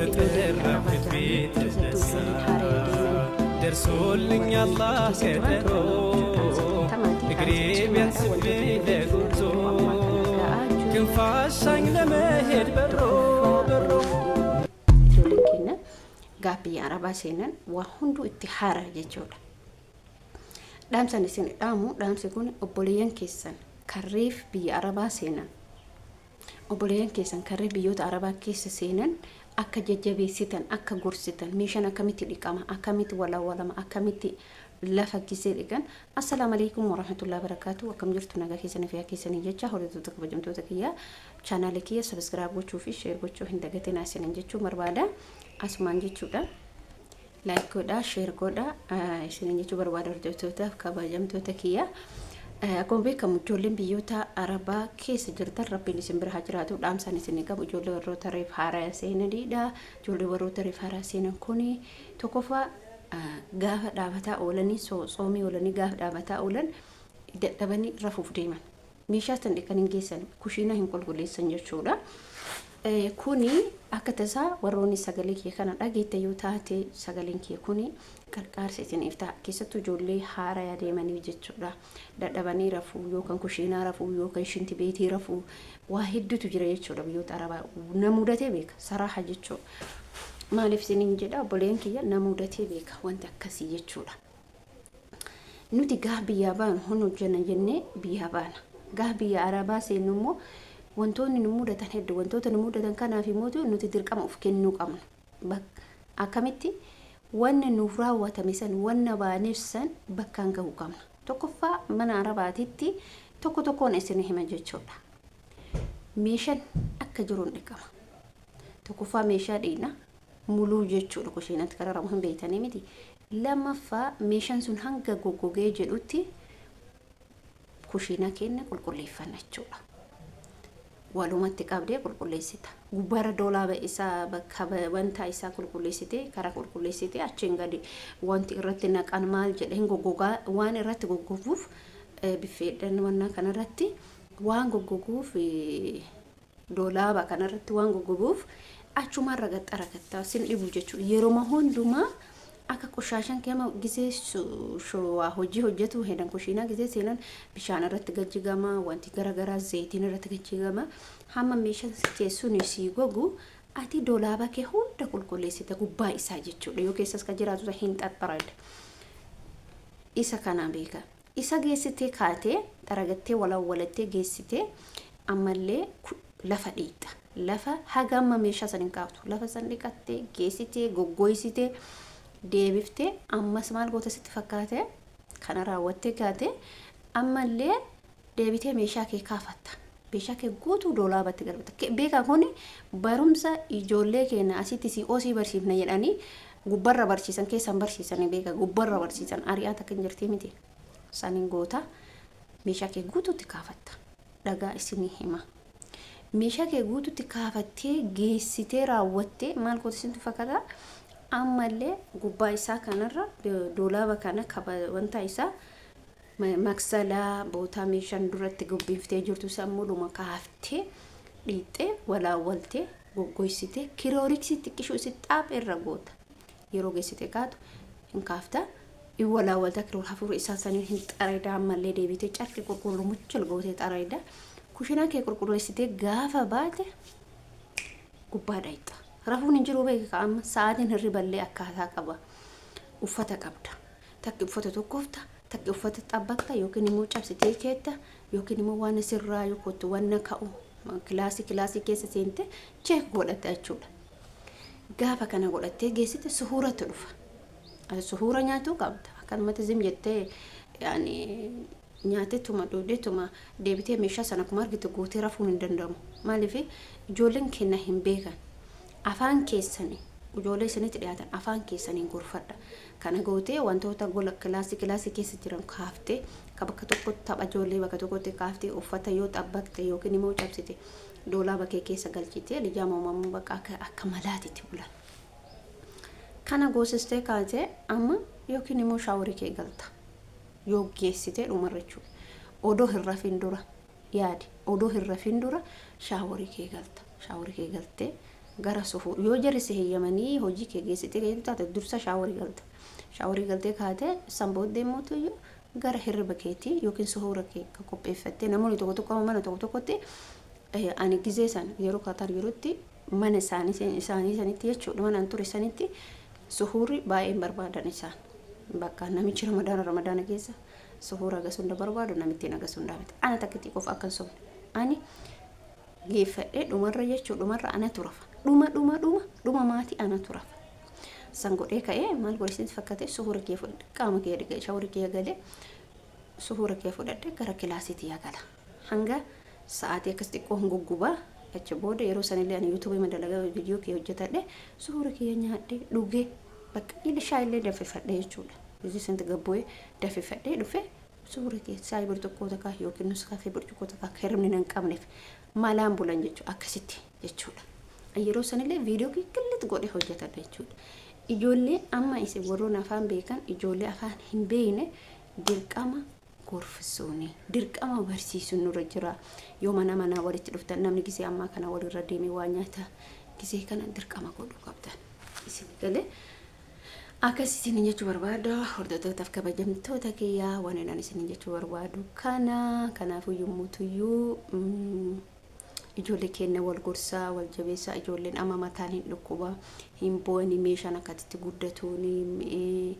ijoolleen biyya በጠራው arabaa ህዝቤ jiran keessattuu ተነሳ ijoolleen haaraya deeman ደርሶልኝ warroonni አላህ keessa turan ቀጠሮ toora nama 80ti እግሬ kaansa cimaadha ቢያንስብኝ wantoota ijoollee ለጉዞ keenya yeroo ammaa kana ga'aa jiru ክንፋሻኝ maaliif ለመሄድ በሮ tokkoffaa በሮ ijoolleen keenya gaaf biyya arabaa seenan waa hunduu itti haara jechuudha. Dhaamsan isin dhaamu dhaamsi kun obboleeyyan keessan karreef biyya arabaa seenan obboleeyyan keessan karree biyyoota arabaa keessa seenan akka jajjabeessitan akka gorsitan meeshaan akkamitti dhiqama akkamitti walaawwalama akkamitti lafa gisee dhiqan. Assalaamu alaikum warahmatullahi wabarakaatu. Akkam jirtu nagaa keessanii fi keessanii jecha hordoftoota kabajamtoota kiyya chaanaalii kiyya subscribe gochuu fi share gochuu hin dagatinaa isiniin jechuu barbaada asumaan jechuudha. Like godhaa, share godhaa isiniin jechuu barbaada hordoftoota kabajamtoota kiyya. Akkuma beekamu ijoolleen biyyoota arabaa keessa jirtan rabbiin isin bira haa jiraatu. Dhaamsaan isin qabu ijoollee warroota reef haaraa seenanidha. Ijoollee warroota reef haaraa seenan kuni tokkoffaa gaafa dhaabataa oolanii tsoomii oolanii gaafa dhaabataa oolan dadhabanii rafuuf deeman. Meeshaa san dhiqan hin geessan kushiinaa hin qulqulleessan jechuudha. Kuni akka tasaa warroonni sagalee kee kana dhageette yoo taate sagaleen kee kuni qarqaarsa isiniif ta'a. Keessattuu ijoollee haaraa deemaniif jechuudha. Dadhabanii rafuu yookaan kushiinaa rafuu yookaan shinti beetii rafuu waa hedduutu jira jechuudha biyyoota arabaa. Na mudatee beeka saraaha jechuudha. Maaliif isiniin jedha obboleen kiyya na mudatee beeka wanti akkasii jechuudha. Nuti gaaf biyyaa baanu hun hojjenna jennee biyyaa baana. Gaaf biyya arabaa seennu immoo wantoonni nu mudatan hedduu wantoota nu mudatan kanaaf immoo nuti dirqama of kennuu qabna. Akkamitti wanni nuuf raawwatame san wanna baaneef san bakkaan gahuu qabna. Tokkoffaa mana arabaatitti tokko tokkoon isin hima jechuudha. Meeshaan akka jiruun dhiqama. Tokkoffaa meeshaa dhiqna muluu jechuudha kushiinatti kararamu hin beektanii miti. Lammaffaa meeshaan sun hanga goggogee jedhutti kushiina keenya qulqulleeffanna jechuudha. Walumatti qabdee qulqulleessita. Gubbaarra doolaaba isaa bakka wanta isaa qulqulleessitee karaa qulqulleessitee achiin gadi wanti irratti naqan maal jedhe hin goggogaa waan irratti goggoguuf biffeedhaan wanna kanarratti waan goggoguuf doolaaba kanarratti waan goggoguuf achumaan ragaxxa ragaxxa sin dhibu jechuudha. Yeroo hundumaa akka qoshaashaan keema gisee waa hojii hojjetu hedan kushiinaa gisee seenan bishaan irratti gajjigama wanti garaagaraa zayitiin irratti gajjigama hamma meeshaan keessuun sii gogu ati doolaaba kee hunda qulqulleessite gubbaa isaa jechuudha. Yoo keessas kan jiraatu hin xaxxaradha. Isa kana beeka. Isa geessitee kaatee xaragattee walawwalattee geessitee ammallee lafa dhiixa. Lafa haga amma meeshaa san hin kaaftu. Lafa san dhiqattee geessitee goggoysitee deebiftee ammas maal goota sitti fakkaate kana raawwattee kaatee ammallee deebitee meeshaa kee kaafatta. Meeshaa kee guutuu doolaabatti galfata. Beekaa kuni barumsa ijoollee keenya asitti si osii barsiifna jedhanii gubbarra barsiisan keessan barsiisanii beeka gubbarra barsiisan ari'aa takka hin jirtii miti. Saniin goota meeshaa kee guutuutti kaafatta. Dhagaa isinii hima. Meeshaa kee guutuutti kaafattee geessitee raawwattee maal goota isintu fakkaata? Ammallee gubbaa isaa kanarra doolaaba kana kaba wanta isaa maksalaa bootaa meeshaan duratti gubbiftee jirtu san muluma kaaftee dhiixxee walaawwaltee goggoysitee kirooriksii xiqqishuu isi xaapha irra goota. Yeroo geessitee kaatu hin kaafta. In walaawwalta kiroor hafuura isaa saniin hin xareeda ammallee deebitee carqii qulqulluu muchal gootee xareeda. Kushinaa kee qulqulleessitee gaafa baate gubbaa dhayxa. Rafuun hin jiru beeka amma sa'aatiin hirriballee akkaataa qaba. Uffata qabda. Takki uffata tokkofta, takki uffata xabbaqta yookiin immoo cabsitee keetta yookiin immoo waan sirraa yookiin wanna ka'u kilaasii kilaasii keessa seente check godhatta jechuudha. Gaafa kana godhattee geessite suhuuratti dhufa. Ati suhuura nyaatuu qabda. Akkanumatti zim jettee yaani nyaateetuma dhoodheetuma deebitee meeshaa sana akkuma argitu gootee rafuun hin danda'amu. Maaliif ijoolleen keenya hin beekan. Afaan keessanii ijoollee isinitti dhiyaatan afaan keessaniin gorfadha. Kana gootee wantoota gola kilaasii kilaasii keessa jiran kaaftee ka bakka tokkotti tapha ijoollee bakka tokkotti kaaftee uffata yoo xabbaqte yookiin immoo cabsite doolaaba kee keessa galchitee lijaa uumamuu bakka akka malaatitti bulan. Kana goosistee kaatee amma yookiin immoo shaaworii kee galta. Yoo geessitee dhumarra jechuudha. Odoo hin rafin dura yaadi odoo hin rafin dura shaaworii kee galta. Shaaworii kee galtee Gara suhuu yoo jarri si heeyyamanii hojii kee geessitee keetu taate, dursa shaaworii galta. Shaaworii galtee kaatee san booddee immoo gara hirriba keetii yookiin suhuura kee ka qopheeffattee. Namoonni tokko tokko mana tokko tokkotti, ani gizee san yeroo Katar jirutti mana isaanii sanitti jechuudha, mana an ture sanitti suhuurri baay'een barbaadan isaan. Bakka namichi Ramadaana keessa suhuura hagas hunda barbaadu, namittiin hagas hundaa miti. Ana takkitti qofa akka hin sobne. Ani geeffadhee dhumarra jechuu, dhumarra anatu rafa. Dhuma dhuma dhuma dhuma maatii anatu rafa. San godhee ka'ee maal godhe isinitti fakkaate? Suhuura kee fudhadhe, qaama kee dhiqee, shaaworii kee galee, suhuura kee fudhadhe, gara kilaasiitti yaa gala. Hanga sa'aatii akkas xiqqoo hin guggubaa. Achi booda yeroo sanillee ani yuutuubii madalagaa viidiyoo kee hojjetadhe, suhuura kiyya nyaadhe, dhugee, bakka illee shaayillee danfifadhe jechuudha. Hojii sanatti gabbu'ee danfifadhee dhufe, suhuura kee shaayii burcuqqoo takka yookiin nuskaafee burcuqqoo takka akka hirribni nan qabneef malaan bulan jechuudha, akkasitti jechuudha. Yeroo sanillee viidiyoo kee qillit godhee hojjetadha jechuudha. Ijoollee amma isin warroon afaan beekan, ijoollee afaan hin beekne dirqama gorfisuuni, dirqama barsiisuun nurra jira. Yoo mana manaa walitti dhuftan, namni gisee ammaa kana walirra deemee waa nyaata, gisee kana dirqama godhuu qabdan. Isin galee akkas isin jechuu barbaada. Hordoftootaaf kabajamtoota kiyyaa, waan inni isin jechuu barbaadu kana. Kanaafuu yommuutuyyuu ijoollee keenya wal gorsaa, wal jabeessaa. Ijoolleen amma mataan hin dhukkuba, hin boo'anii, meeshaan akkasitti guddatuuni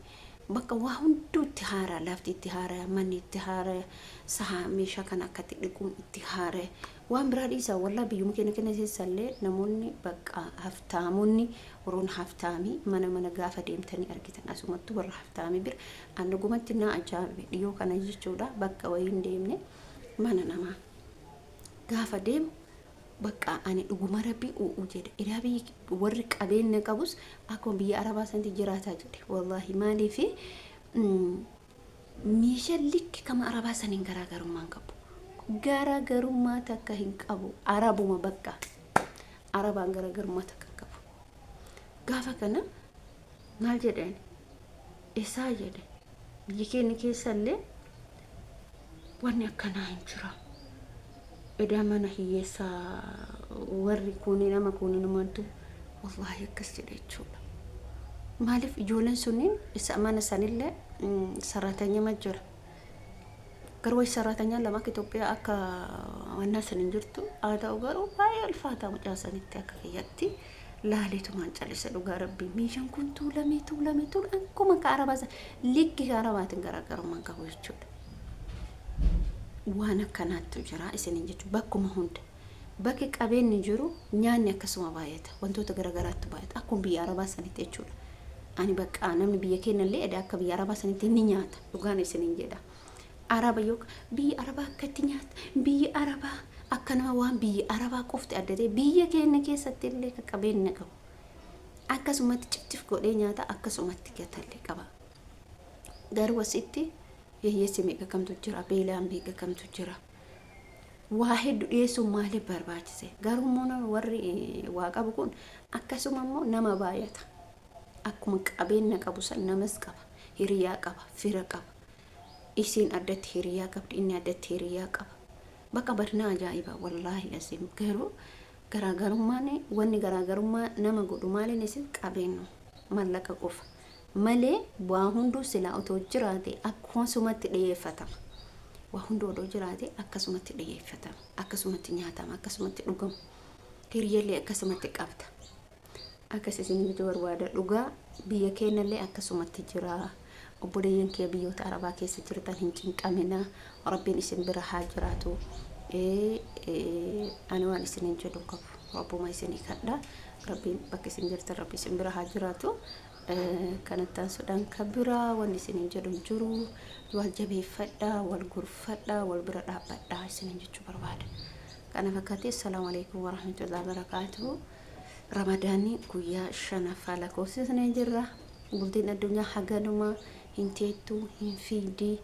bakka waa hunduu itti haaraa, lafti itti haaraa, manni itti haaraa, sahaa meeshaa kana akkatti dhiquun itti haaraa. Waan biraa dhiisaa, wallaa biyyuma keenya keessa keessallee namoonni bakka haftaamonni, warroon haftaamii mana mana gaafa deemtanii argitan, asumattu warra haftaamii bira an dhugumatti na ajaa'ibe. Dhiyoo kana jechuudha, bakka wayii hin deemne, mana namaa gaafa deemu bakka ani dhuguma rabbii u'u jedhe, ilaa biyyi warri qabeenya qabus akkuma biyya arabaa sanatti jiraataa jedhe. Wallaahi, maaliifi meeshaan likki kama arabaa saniin garaagarummaa hin qabu, garaagarummaa takka hin qabu. Arabuma bakka arabaan garaagarummaa takka hin qabu. Gaafa kana maal jedheen isaa jedhe, biyya keenya keessallee wanni akkanaa hin jira. Edaa mana hiyyeessaa warri kuuni nama kuuni numantu wallaahi akkas jedhe jechuudha. Maaliif ijoolleen sunniin isa mana sanillee sarratanyama jira. Garuu wayi sarratanyaan lama akka Itoophiyaa akka wannaa san hin jirtu. Haa ta'u garuu baay'ee ulfaataa mucaa sanitti akka kiyyatti laaleetumaan calise. Dhugaa rabbii, meeshaan kun tuulamee tuulamee tuulamee akkuma ka arabaa san likki ka arabaatiin garaagarummaan qabu jechuudha. Waan akkanaattu jira isiniin jechuudha. Bakkuma hunda. Bakki qabeenyi jiru nyaanni akkasuma baay'ata. Wantoota garaagaraattu baay'ata. Akkuma biyya arabaa sanitti jechuudha. Ani bakka namni biyya keenya illee edaa akka biyya arabaa sanitti ni nyaata. Dhugaan isiniin jedha. Araba yookaan biyya arabaa akkatti nyaata. Biyya arabaa akka nama waan biyya arabaa qofti adda ta'e, biyya keenya keessatti illee ka qabeenya qabu. Akkasumatti cifcif godhee nyaata, akkasumatti gatallee qaba. Garuu asitti hiyyeessi meeqa kamtu jira, beelaan meeqa kamtu jira. Waa hedduu dhiyeessuun maaliif barbaachise? Garuu immoo warri waa qabu kun akkasuma immoo nama baay'ata. Akkuma qabeenya qabu san namas qaba, hiriyaa qaba, fira qaba. Isiin addatti hiriyaa qabdi, inni addatti hiriyaa qaba. Bakka barnaa ajaa'iba wallaahi asiin. Garuu garaagarummaan, wanni garaagarummaa nama godhu maaliin isin qabeenyu mallaqa qofa malee waa hunduu silaa otoo jiraate akkasumatti dhiyeeffatama. Waa hunduu odoo jiraate akkasumatti dhiyeeffatama, akkasumatti nyaatama, akkasumatti dhugama, hiriyyallee akkasumatti qabda. Akkas isin jechuu barbaada. Dhugaa biyya keenyallee akkasumatti jira. Obboleeyyan kee biyyoota arabaa keessa jirtan hin cinqamina, rabbiin isin bira haa jiraatu. Ani waan isinin jedhu qabu, rabbuma isinii kadha. Rabbiin bakka isin jirtan rabbi isin bira haa jiraatu. Kanatti aansuudhaan kan biraa wanni isinin jedhu hin jiru. Wal jabeeffadha, wal gorfadha, wal bira dhaabbadha isinin jechuu barbaada. Kana fakkaatee, assalaamu alaikum warahmatullahi wabarakaatuhu. Ramadaanni guyyaa shanaffaa lakkoofsisnee jirra. Bultiin addunyaa haganuma hin teettu, hin fiigdi.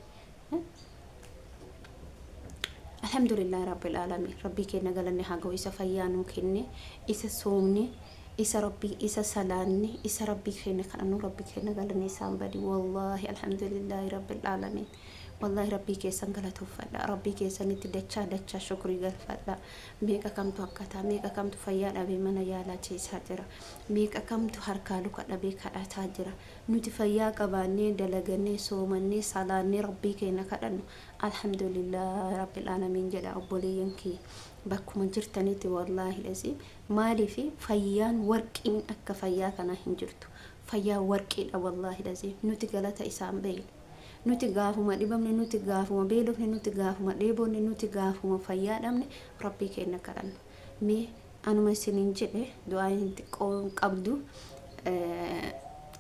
Alhamdulillah rabbil alamin. Rabbii keenya galanne haa ga'u, isa fayyaa nuu kenne, isa soomne, isa rabbii isa salaanne, isa rabbii keenya kadhannu, rabbii keenya galanne isaan badi. Wallaahi, alhamdulillahi rabbil alamin. Wallaahi rabbii keessan galatoofadha. Rabbii keessanitti dachaa dachaa shukrii galfadha. Meeqa kamtu akkataa, meeqa kamtu fayyaa dhabee mana yaalaa ciisaa jira. Meeqa kamtu harkaa luka dhabee kadhataa jira. Nuti fayyaa qabaannee dalagannee soomannee salaannee rabbii keenya kadhannu alhamdulillah rabbil aalamiin jedha obboleeyyan kiyya. Bakkuma jirtanitti wallaahi lasiim maaliif fayyaan warqiin akka fayyaa kanaa hin jirtu. Fayyaa warqiidha wallaahi lasiim nuti galata isaan beekna. Nuti gaafuma dhibamne, nuti gaafuma beelofne, nuti gaafuma dheebonne, nuti gaafuma fayyaa dhabne rabbii keenya kadhanna. Mee anuma isiniin jedhe du'aan xiqqoo qabdu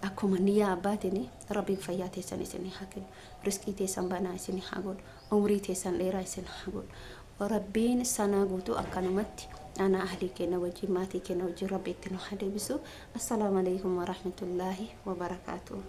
akkuma niyyaa abbaatiin rabbiin fayyaa teessan isin haa kennu, riskii teessan banaa isin haa godhu, umrii teessan dheeraa isin haa godhu. Rabbiin sanaa guutuu akkanumatti ana ahlii keenya wajjin maatii keenya wajjin rabbi itti nu haa deebisu. Assalaamu alaikum warahmatullaahi wabarakaatuh.